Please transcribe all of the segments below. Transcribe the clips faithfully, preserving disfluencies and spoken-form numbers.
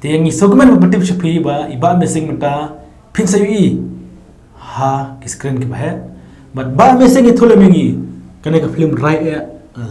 Te ngi sngewkmen ban pyntip sha phi ba i Bah Amazing mynta phin sa ïohi ha ki screen kiba heh. Bad Bah Amazing, ïathuh lem ïa ngi, kane ka film Rai Eh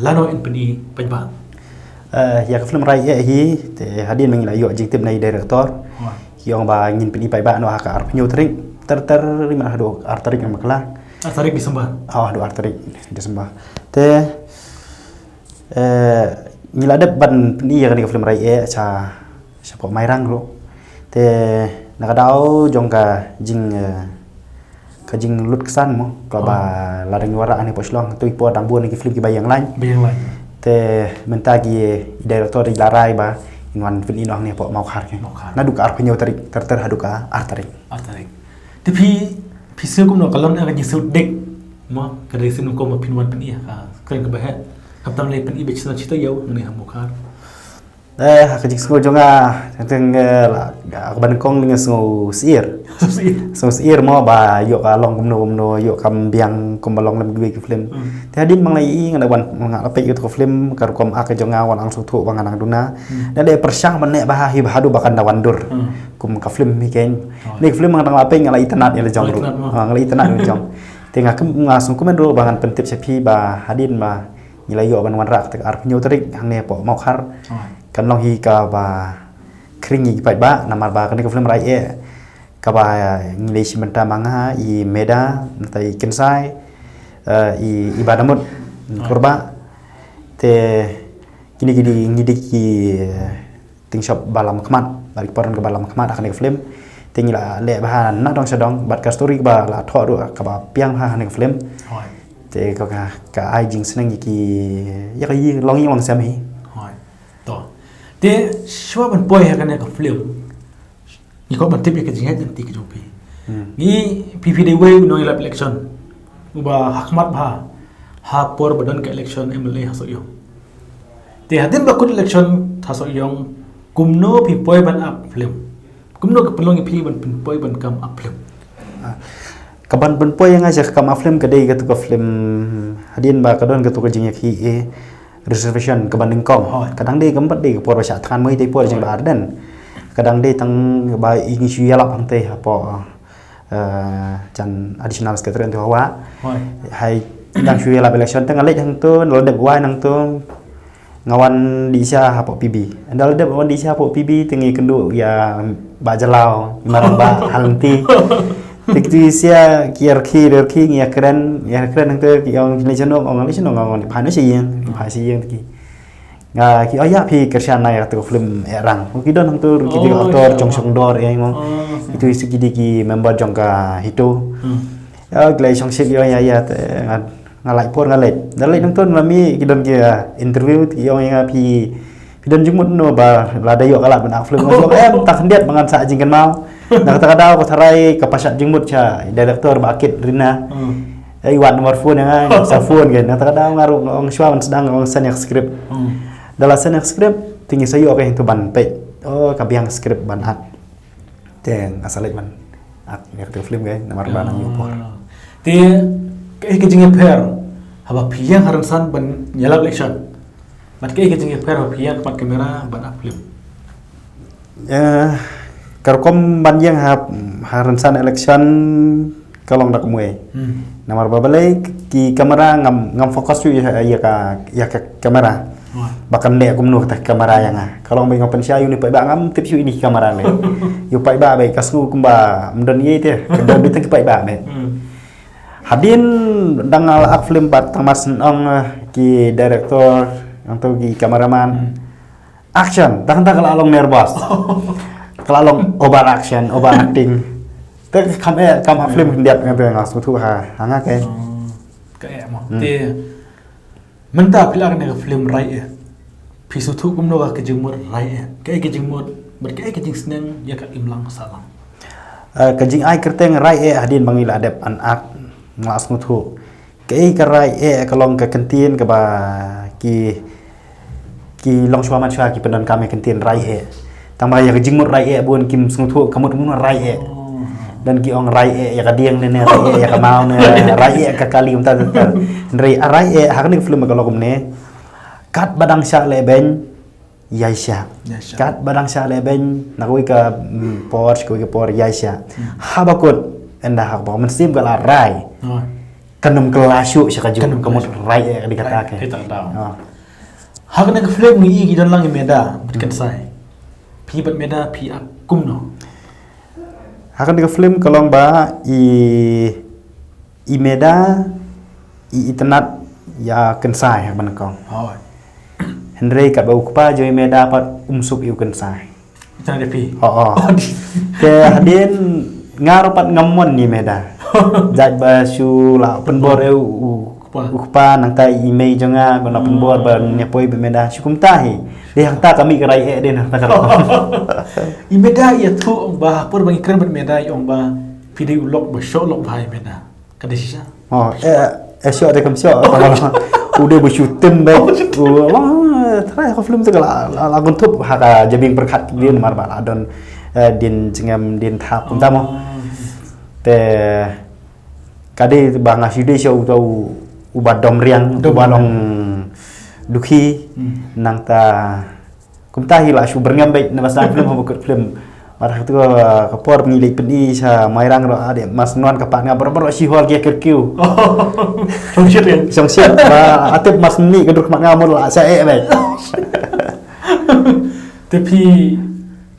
lano yn pyni paidbah? Eh, ïa ka film Rai Eh hi, te hadien ba ngi la ïoh jingtip na i director, ki ong ba ngin pyni paidbah noh ha ka arphew hynñiew tarik, ter ter rim haduh ar tarik Naiwieng. Ar tarik Disember. Oh, haduh ar tarik Disember. Te eh, ngi la dep ban pyni ïa kane ka film Rai Eh sha shapoh Mairang ruh. Te na ka daw jong ka jing eh, ka jinglut ksan mo, kaba la dang wanrah hangne hapoh Shillong, to i por dang bun ki film kiba ïeng line. Ba ïeng line. Te mynta ki director i la rai ba in wan pyni noh hangne hapoh Mawkhar. Mawkhar. Naduh ka arphew hynñiew tarik ter ter haduh ka ar tarik. Ar tarik. Te phi, phi sngew kumno, ka long ka jingsngewdek mo, ka dei sien kum ba phin wan pyni ha ka screen kaba heh, khamtam lei pyni beit shisha ïa u hangne ha Mawkhar? Eh, ha ka jingsngew jong nga, teng teng eh, la, ka ban kong nga sngew syier. Sngew syier mo ba ïoh ka long kumno kumno, ïoh kam biang kumba long lem kiwei ki film. Te hadien ba nga la ïohi, nga la wan, nga la peit ïa ka film, ka rukom ak jong nga wan angsngewthuh ba nga nang duna. Da dei pyrshang ban leh bha hi bha haduh ba kan da wan dur. Kum ka film hi keiñ. Ni ka film nga dang la peit nga la itynnad ïa la jong ruh. Nga la itynnad ïa la jong. Te nga kum, nga sngewkmen ruh ba ngan pyntip sha phi ba hadien ba ngi la ïoh ban wanrah kata ka arphew hynñiew tarik hangne hapoh Mawkhar. Kan long hi kaba khring ïa ki paidbah namar ba kane ka film Rai Eh kaba ngi la ïashim bynta ma nga, i Meda, nangta i Kynsai, eh, i, i Bah Damut, Kurbah. Te kine ki dei, ngi dei ki eh, tyngshop ba lam khmat, bad ki pattern kaba lam khmat ha kane ka film. Te ngi la leh bha na dong sha dong, bad ka story kaba la thoh ruh kaba biang bha ha kane ka film. Te ka, ka, ka ai jingsneng ïa ki, ïa ka ïing long ïing long sem hi. To. Te shuwa ban poi ha kane ka film, ngi kwah ban tip ïa ka jingïaid lynti ka jong phi. Ngi, phi phi dei uwei u nongïalap election uba ha khmat bha ha por ba don ka election M L A ha Sohiong. Te hadien ba kut election ha Sohiong, kumno phi poi ban ap film? Kumno ka pynlong ïa phi ban pynpoi ban kam ap film? Ka ban pynpoi ïa nga sha ka kam ap film ka dei katu ka film hadien ba ka don katu ka jingïakhih eh, reservation kaba nyngkong. Ka dang dei, kam pat dei ka por ba shah thngan mo, te por jong Bah Ardent. Ka dang dei tang ba i ngi shu ïalap hangtei hapoh eh, jan additional secretary hangtei hawa. Hai dang shu ïalap election, te nga leit hangto, nga la dep wai nangto, nga wan dih sha hapoh P B. Ynda la dep wan dih sha hapoh P B, te ngi kynduh ïa Bah Jalaw, i marang bah ha lynti. Te kitu sha ki ïarkhie, ïarkhie, ngi ïakren, ïakren hangto, ki ong ki leit sha no, ong leit sha no, nga ong pha no sha ïing, pha sha ïing te ki. Nga ki, oh ïa phi kyrshan na ïa katu ka film Eh Rang. Ki don hangto ki dei actor jong Shongdor ïa mo. Itu isi ki dei ki member jong ka HITO. Ïa ki la shong sik ïa ïa ïa te nga, nga lait por nga leit. Nga leit nangto nga mih ki don ki, ah, interview ki ong ïa nga phi, phi don jingmut no ba lada ïoh ka lad ban act film. Nga ong em, tang khyndiat ba ngan sah jingkynmaw. Na kata ka daw ka tharai ka pashat jingmut sha director Bah Kit Rina. Ai wan number phone ïa nga, sa phone kan. Na kata ka daw nga ruh nga ong shuwa ban sdang, nga ong send ïa ka script. Da la send ïa ka script, te ngi sa ïoh ka hangto ban peit. Oh, ka biang script ban act. Te nga sa leit ban act ïa katu ka film kan, namar ba nang ïoh por. Te kaei ka jingïapher haba phi ïeng ha rynsan ban ïalap election? Bad kaei ka jingïapher haba phi ïeng khmat kamera ban act film? Eh, ka rukom ban ïeng ha, ha rynsan election ka long da kumwei. Namar ba balei ki kamera ngam, ngam focus shuh ïa, ïa ka, ïa ka kamera. Ba kan leh kumno kata ka kamera ïa nga. Ka long ba nga pynshai ïa une u paidbah, ngam tip shuh ïa une ki kamera leh. Ïa u paidbah ba ka sngew kumba ym don ei te. Ka don beit tang ki paidbah ba. Hadien dang la act film pat tang mar shen ong, eh, ki director, hangto ki cameraman. Action, tang tang ka la long nervous. Ka la long over action, over acting. Te kam eh, kam ha film khyndiat nga te nga sngewthuh ha, ha nga ke. Ka eh mo. Te mynta phi la act ïa ka film Rai Eh, phi sngewthuh kumno ka jingmut Rai Eh? Kaei ka jingmut bad kaei ka jingsneng ïa ka imlang sahlang? Eh, ka jingai kyrteng Rai Eh hadien ba ngi la dep ban act, nga la sngewthuh. Kaei ka rai eh ka long ka kyntien kaba ki, ki longshuwa manshuwa ki pyndonkam ïa ka kyntien rai eh. Tang ba ïa ka jingmut rai eh bun kim sngewthuh ka mut kumno rai eh. Don ki ong rai eh ïa ka dieng ne ne, rai eh ïa ka maw ne, rai eh ka kali kumta kumta. Hynrei rai eh ha kane ka film ka long kumne. Katba dang shah lehbeiñ Ïaishah. Ïaishah. Katba dang shah lehbeiñ, na kawei ka, mm, por, kawei ka por, ïaishah. Hmm. Haba kut, ynda haba ka mynsiem ka la rai. Oh. Kan ym kylla shuh sha kajuh, kan ym ka mut kylla shuh. Rai eh ka dei kata. Rai, ke. Rai tang tau. Ah. Ha kane ka film ngi i ki don lang i Meda bad, hmm, Kynsai. Phi bad Meda phi ap kumno? Ha kane ka film ka long ba i, i Meda i, i itynnad ïa Kynsai ha kaba nyngkong. Hooid. Hynrei katba u kpa jong i Meda pat um suk ïa u Kynsai. Ita na phi. Oh, oh. Oh, di- Te hadien nga ruh pat ngam mon ïa i Meda. Jait ba shu la pynbor ïa u, u kpa, u kpa, nangta i mei jong nga, ba la pynbor, oh, ban ïa poi bad i Meda. Shu kumta hi. Dei hangta ka mih ka rai eh, dei hangta ka rai. I Meda ïathuh ba ha por ba ngi kren bad i Meda, i ong ba phi dei u lok ba shoh lok bha ïa i Meda. Ka dei shisha? Oh, eh, eh, shoh dei kam shoh. U dei ba shu tim ba. Oh, shu tim. U, oh, trai ka film te ka la, la, la kynthup ha ka jabieng pyrkhat dien, namar ba la don, eh, dien jingem, dien thap kumta mo. Oh. Te ka dei ba nga shu dei sha uta u, uba dom riang, dom riang, uba long dukhi, hmm, nangta kumta hi la shu byrngem beit na ba sdang film haba kut film. Bad ha katu ka por ngi leit pyni sha Mairang ruh, ah, dei mas nuan ka pat nga baroh baroh shi hol ki kyrkiw. Shongshit ïa. Shongshit ba, ah, tip mas ni ka dur khmat nga mut la sha eh beit. Te phi,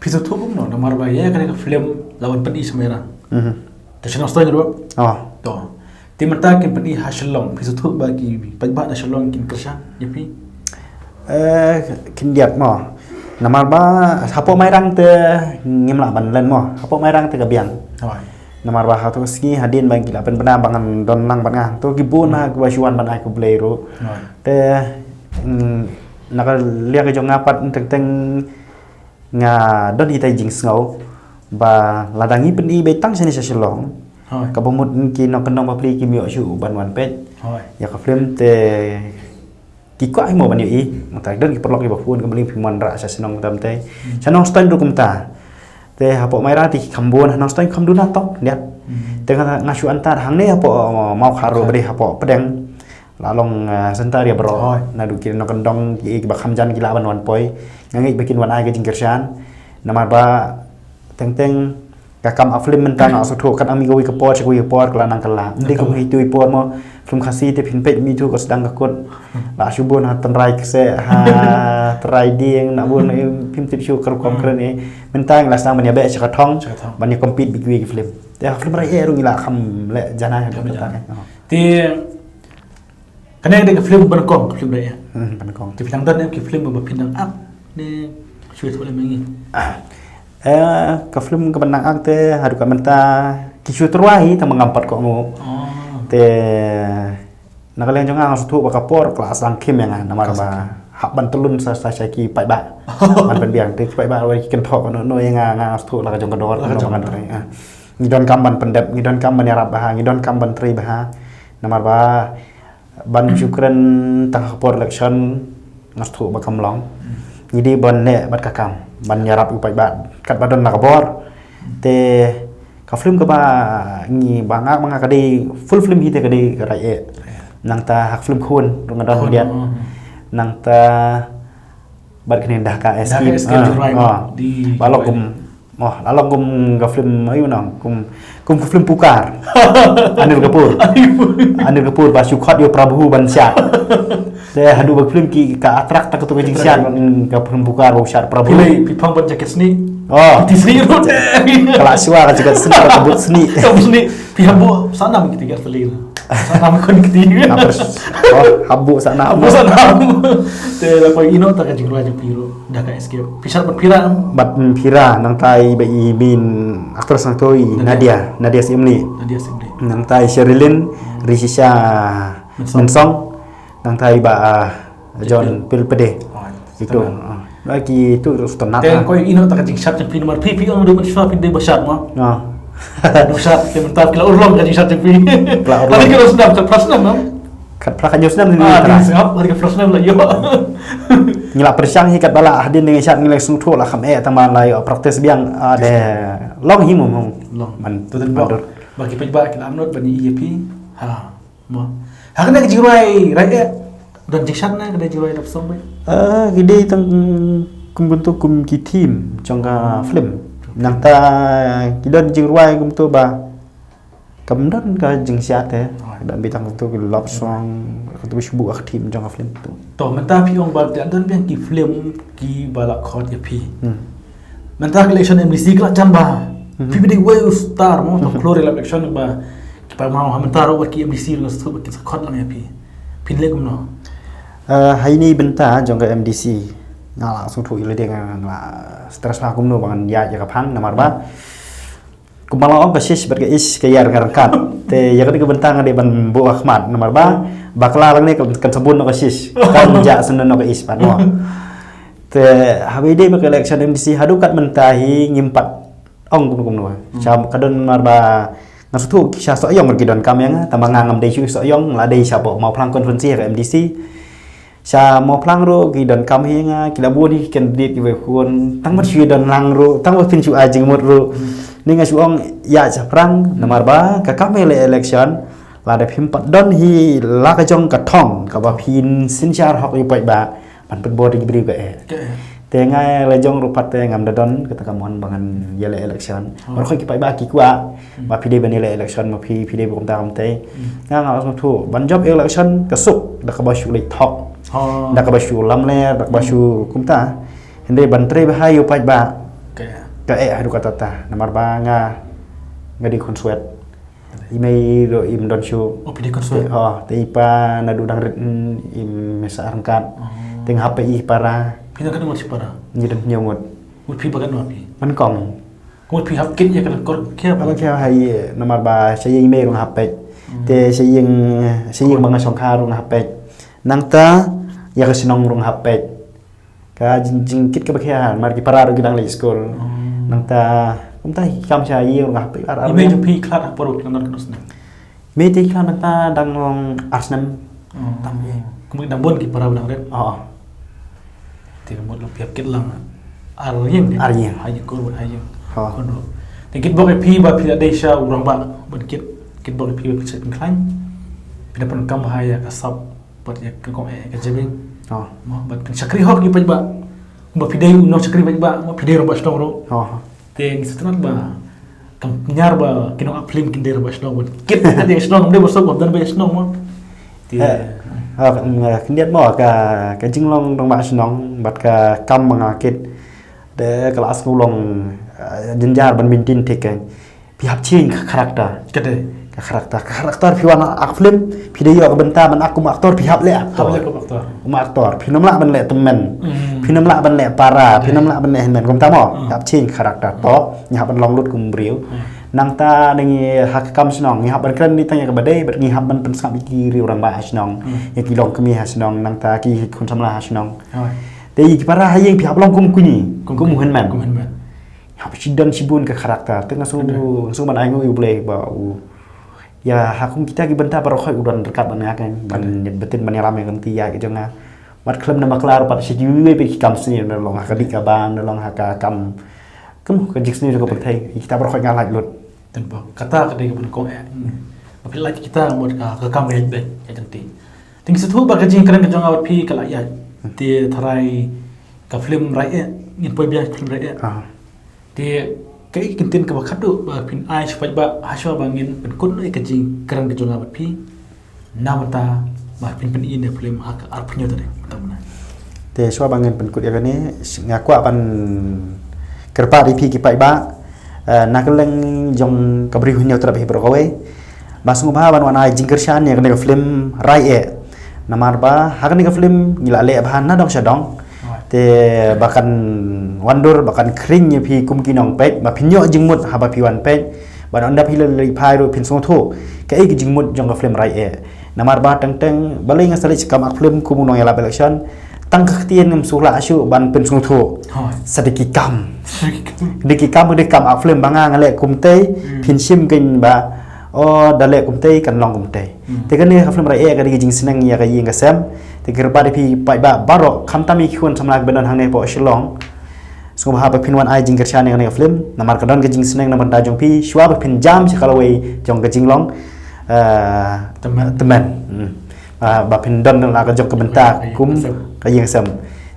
phi sngewthuh kumno namar ba ïa kane ka film la wan pyni sha Mairang? Mhm. Te sha Nongstoiñ ruh. Oh. To. Te mynta kin pyni ha Shillong, phi sngewthuh ba ki paidbah na Shillong kin kyrshan ïa phi? Eh, khyndiat mo. Namar ba hapoh Mairang te ngim lah ban len mo. Hapoh Mairang te ka biang. Hooid. Namar ba ha tu sngi hadien ba ki la pynbna ba ngan don lang bad nga, to ki bun ha kiba shu wan ban ai khublei ruh. Hooid. Te, mm, na ka liang ka jong nga pat teng teng nga don ita i jingsngew ba lada ngi pyni beit tang shane sha Shillong, hooid, kaba mut ki nongkyndong bapli kim ïoh shuh ban wan peit. Hooid. Ïa ka film te ki kwah hi mo ban ïohi. Mynta don ki paralok kiba phone, kaba lyngngoh phi mon rah sha shnong kumta mynta. Hmm. Sha Nongstoiñ ruh kumta. Te hapoh Mairang te ki kham bun, ha Nongstoiñ kham duna tok, niat. Hmm. Te nga, nga shu antad hangne hapoh, uh, Mawkhar ruh, hooid, ba dei hapoh pdeng. La long, eh, center ïa baroh. Hooid. Naduh ki nongkyndong ki, kiba kham jan ki lah ban wan poi. Nga ngeit ba kin wan ai ka jingkyrshan. Namar ba teng teng ka kam ap film mynta nga sngewthuh kat nang mih kawei ka por sha kawei ka por ka la nang kylla. Ym dei kum hi tu i por mo. Film Khasi te phin peit mih tu ka sdang ka kut. La shu bun ha tynrai kseh, ha tynrai dieng, na bun, eh, phim tip shuh ka rukom kren eh. Mynta ngi la sdang ban ïa beh sha ka thong, sha ka thong, ban ïa compete bad kiwei ki film. Te ha film Rai eh ruh ngi la kham leh janai ha ka. Kham leh janai. Te Kane ka dei ka film ba nyngkong, ka film Rai eh. Hmm, ba nyngkong. Te phi dang don ne ki film ba phi dang act ne shu ïathuh lem ïa ngi? Ah. Eh, ka film kaba nga dang act te haduh ka mynta ki shu tyrwa hi tang ba ngam pat kohnguh. Oh. Te na ka liang jong nga nga sngewthuh ba ka por ka la sdang khim ïa nga namar ba hap ban tylli sa sa sha ki paidbah. Ban pynbiang te ki paidbah ruh ki kynthoh noh noh ïa nga, nga sngewthuh la ka jong ka dor, la ka jong ka dor. Ah. Ngi donkam ban pyndep, ngi donkam ban ïarap bha, ngi donkam ban trei bha. Namar ba ban shu kren tang ha ka por election nga sngewthuh ba kam long. Hmm. Ngi dei ban leh bad ka kam ban ïarap u paidbah katba don la ka bor. Te ka film kaba ngi ba nga, ba nga ka dei full film hi te ka dei ka Rai eh. Nangta ha ka film Khun ruh nga don, Khun, hyndiat. Hmm. Nangta bad kane Dhaka Escape. Dhaka Escape, ah, Jyrwai, ah. Di ba long kum, oh, la long kum ka film aïu nang, kum, kum ka film Pukar. Anil Kapoor. Anil Kapoor. Anil Kapoor ba shu khot ïa u Prabhu ban shad. Te haduh ba ka film ki ka attract ta katu ka jingshad, mm, ka film Pukar ba u shad Prabhu. Phi leh, phi phong ban jaket snieh. Oh. Phi snieh ruh te. Ka la shuwa ka jaket snieh, ka boot snieh. Ka boot snieh. Phi hap buh sanam kiti ka teli. Sanam khun kiti. Hap, oh, hap buh sanam. Hap buh sanam. Te la poi ïehnoh ta ka jingrwai jong phi ruh, Dhaka Escape. Phi shad bad Phira. Bad, mm, Phira, nangta i ba i main actress nangta i Nadia. Nadia, Nadia Syiemlieh. Nadia Syiemlieh. Nangta i Sherilyn, hmm, Rishisha Mynsong. Mynsong. Nangta i ba, ah, John Pil Pede. Oh, itu. Ah. Lagi itu terus tenang. Te koi ïehnoh ta ka jingshad jong phi namar phi, phi ong dei ban shad, phi dei ba shad mo. Ah. Dei ba shad, te mynta ki la urlong ka jingshad jong phi. Ki la urlong. Hynrei ki la sngap, kat phra snem, no? Kat phra, kat hynñiew snem ni. Ah, dei sngap, hynrei kat phra snem la ïoh. Ngi la pyrshang hi katba la hadien ngi shad ngi la sngewthuh la kham eh tang ba la ïoh practice biang, ah, dei long hi mo, mo. Long. Man, to den man ba. Dur. Ba ki paidbah ki la angnud ban ïohi ïa phi. Ha. Mo. Ha kane ka jingrwai Rai eh. Don jingshad ne ka dei jingrwai love song beit? Ah, ki dei tang Kum kumto kum ki theme jong ka film. Nangta ki don jingrwai kumto ba kam don ka jingshad te. Don beit tang kumto ki love song, kumto ba shu buh ka theme jong ka film tu. To mynta phi ong ba don biang ki film kiba la khot ïa phi. Mynta ka election M D C ka la jan ba phi ba dei wei u star mo, to kloi la election ba ki paidbah mynta ruh ki M D C ruh sngewthuh ba kin sa khot lang ïa phi. Phin leh kumno? Eh, ha ine i bynta jong ka M D C nga la sngewthuh ïa lade, nga la stress bha kumno ba ngan ïaid ïa ka phang, namar ba kumba la ong, ka shish bad ka ish ka ïar ka ryngkat. Te ïa kane ka bynta nga dei ban buh ka khmat, namar ba bakla lang ne kan, kan sa bun noh ka shish, kan jah shen noh ka ish pat mo. Te haba ïadei bad ka election M D C haduh kat mynta hi ngim pat ong kumno kumno. Sha ka don, namar ba nga sngewthuh ki sha Sohiong ruh ki donkam ïa nga, tangba nga ngam dei shuh Sohiong, la dei sha Mawphlang constituency ha ka M D C. Sha Mawphlang ruh ki donkam hi ïa nga, ki la bun hi ki candidate kiba khun, tang ba shu don lang ruh, tang ba phin shu ai jingmut ruh. Ni nga shu ong ïa shaphrang, namar ba ka kam ïaleh election, lada phim pat don hi la ka jong ka thong kaba phin synshar hok ïa u paidbah, ban pynbor ïa ki briew ka eh. Te nga la jong ruh pat te ngam da don kata ka mon ba ngan ïaleh election. Mar khoi ki paidbah ki kwah ba phi dei ban ïaleh election, ma phi, phi dei ba kumta kumta. Nga nga sngewthuh ban jop election ka suk da kaba shu leit thok, da kaba shu lamler, da kaba shu kumta. Hynrei ban trei bha ïa u paidbah ka eh haduh katta katta, namar ba nga, nga dei khun Swet. I mei ruh im don shuh. Oh, phi dei khun Swet. Oh, te i pa naduh dang rit, mm, im mih sha ryngkat. Te nga hap peit i para. Phi don katno ngut shi para? Ngi don hynñiew ngut. Mut phi ba katno phi? Ban kong. Mut phi hap kit ïa ka lyngkor khia? Ka lyngkor khia ha i, namar ba sha ïing i mei ruh nga hap peit. Te sha ïing, sha ïing ba nga shongkha ruh nga hap peit. Nangta ïa ka shnong ruh nga hap peit. Ka jing, jingkit kaba khia, namar ki para ruh ki dang leit skul. Nangta kumta ki kam sha ïing ruh nga hap peit ar ar. I mei jong phi khlad hapoh katno snem? I mei te khlad nangta dang long ar snem. Tam ïa. Kumta dang bun ki para ba dang rit. Oh. Te ka mut long phi hap kit lang ar ïing. Ar ïing. Ha ïing kur, ha ïing. Te kit bok ïa phi ba phi la dei sha u rangbah ban kit, kit bok ïa phi ba phi sa pynkhlaiñ. Phi da pyndonkam bha ïa ka sap bad ïa ka kong eh ka jabieng. Mo, bad phin shakri hok ïa u paidbah. Ba phi dei u nongshakri paidbah, ba phi dei rangbah shnong ruh. Te ngi sngewthuh ba kam pynïar ba ki nong act film kin dei rangbah shnong ban kit ka jabieng shnong, dei ba suk ba don ba shnong mo. Te khyndiat mo ka, ka jinglong rangbah shnong bad ka kam ba nga kit. Te ka la sngewlong jynjar ban maintain thik ka. Phi hap change ka character. Ka dei. Ka character, ka character phi wan act film, phi dei ïoh ka bynta ban act kum actor, phi hap leh actor. Hap leh kum actor. Kum actor, phi nym lah ban leh tymmen. Phi nym lah ban leh para, phi nym lah ban leh hynmen. Kumta mo, phi hap change ka character. To, ngi hap ban long lut kum briew. Nangta ngi ha ka kam shnong, ngi hap ban kren ni tang ïa kaba dei, bad ngi hap ban pynsngap ïa ki riew rangbah ha shnong, ïa ki longkmie ha shnong, nangta ki khun samla ha shnong. Te ïa ki para ha ïing phi hap long kum kine, kum u hynmen. Kum hynmen. Hap shi don shibun ka character. Te nga sngewbha, nga sngewbha ban ai nguh ïa u Blei ba u ïa ha kum kita ki bynta baroh khoit u don ryngkat bad nga, kan ban btin ban ïalam ïa ka lynti ïa ka jong nga. Wat khlem na bakla ruh pat shi kiwei pat ki kam sniew na long ha ka dih ka bam, na long ha ka kam, kum ka jingsniew jong ka pyrthei, kita baroh khoit nga lait lut. Te ba kata ka dei kaba nyngkong eh. Ba phi lait kita mut ka, ka kam ka ïaid beit ïaid lynti. Te ngi sngewthuh ba ka jingkren ka jong nga bad phi ka la ïaid. Te tharai ka film Rai Eh, ngin poi biang ka film Rai Eh. Te kaei ka kyntien kaba khatduh ba phin ai sha u paidbah hashwa ba ngin pynkut ïa ka jingkren ka jong nga bad phi? Na mynta ba phin pyni ïa ka film ha ka arphew hynñiew tarik mynta mynta. Te shuwa ba ngin pynkut ïa kane, nga kwah ban kyrpad ïa phi ki paidbah, eh, na ka liang jong ka Bri u Hynñiewtrep hi baroh kawei, ba sngewbha ban wan ai jingkyrshan ïa kane ka film Rai Eh. Namar ba ha kane ka film ngi la leh bha na dong sha dong. Te ba kan wandur, ba kan khring ïa phi kum ki nongpeit, ba phin ïoh jingmut haba phi wan peit. Ba ynda phi la leit phai ruh phin sngewthuh kaei ka jingmut jong ka film Rai Eh. Namar ba teng teng balei nga sa leit sha kam act film kum u nongïalap election, tang ka ktien ngam sngewlah shuh ban pynsngewthuh. Sa dei ki kam. Dei ki kam, dei kam act film ba nga nga leh kumtei, phin shim kein ba, oh, da leh kumtei kan long kumtei. Te kane ka film Rai Eh ka dei ka jingsneng ïa ka ïing ka sem. Te kyrpad ïa phi paidbah baroh, khamtam ïa ki khun samla kiba don hangne hapoh Shillong, sngewbha ba phin wan ai jingkyrshan ïa kane ka film. Namar ka don ka jingsneng na bynta jong phi, shuwa ba phin jam sha ka lawei jong ka jinglong, eh, tymmen. Tymmen. Hmm. Ah, ba phin don la ka jong ka bynta kum ka ïing ka sem.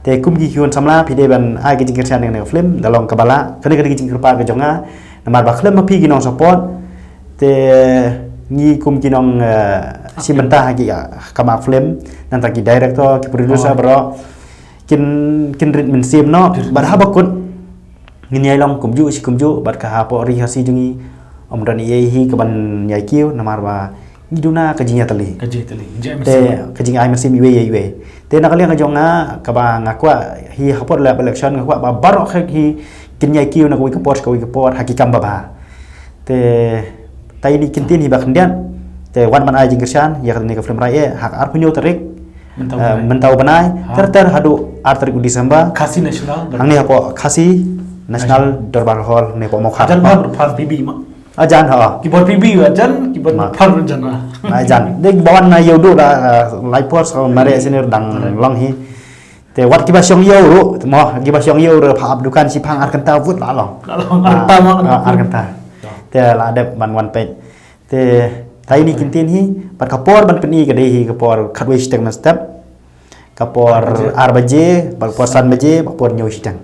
Te kum ki khun samla phi dei ban ai ka jingkyrshan ïa kane ka film da long kaba lah. Kane ka dei ka jingkyrpad ka jong nga. Namar ba khlem ma phi ki nong support, te ngi kum ki nong eh, shim bynta ha ki, ah, ka mat film, nangta ki director, ki producer baroh kin, kin rit mynsiem noh. Bad haba kut ngin ïai long kumjuh shi kumjuh, bad ka hapoh ri Khasi jong ngi ym don ei ei hi kaban ïai kiew, namar ba ngi duna ka jingïatylli. Ka jingïatylli. Te ka jingai mynsiem iwei ïa iwei. Te na ka liang ka jong nga, kaba nga kwah hi hapoh lep election, nga kwah ba baroh hi kin ïai kiew na kawei ka por sha kawei ka por ha ki kam babha. Te tai ni kyntien hi ba khyndiat. Te wat ban ai jingkyrshan ïa kane ka film Rai eh ha ka arphew hynñiew tarik, mynta u bnai, ter ter haduh ar tarik u December. Khasi National hangne hapoh Khasi National Durbar Hall, hangne hapoh Mawkhar. Jan ba phar P B ma. Ajan ha. Ki bor P B ajan, ki bor phar jan. Ajan. Dei ba wan na ïew duh da, eh, lai por sa mare sini dang long hi. Te wat kiba shong ïew ruh, te mo kiba shong ïew ruh pha ap dukan shi phang ar kynta wut la long. La long ar kynta ma. Ah, ar kynta. Te la dep ban wan peit. Te tai ni kyntien hi, bad ka por ban pyni ka dei hi ka por khatwei shiteng mynstep. Ka por ar baje, bad ka por san baje, bad ka por hynñiew shiteng.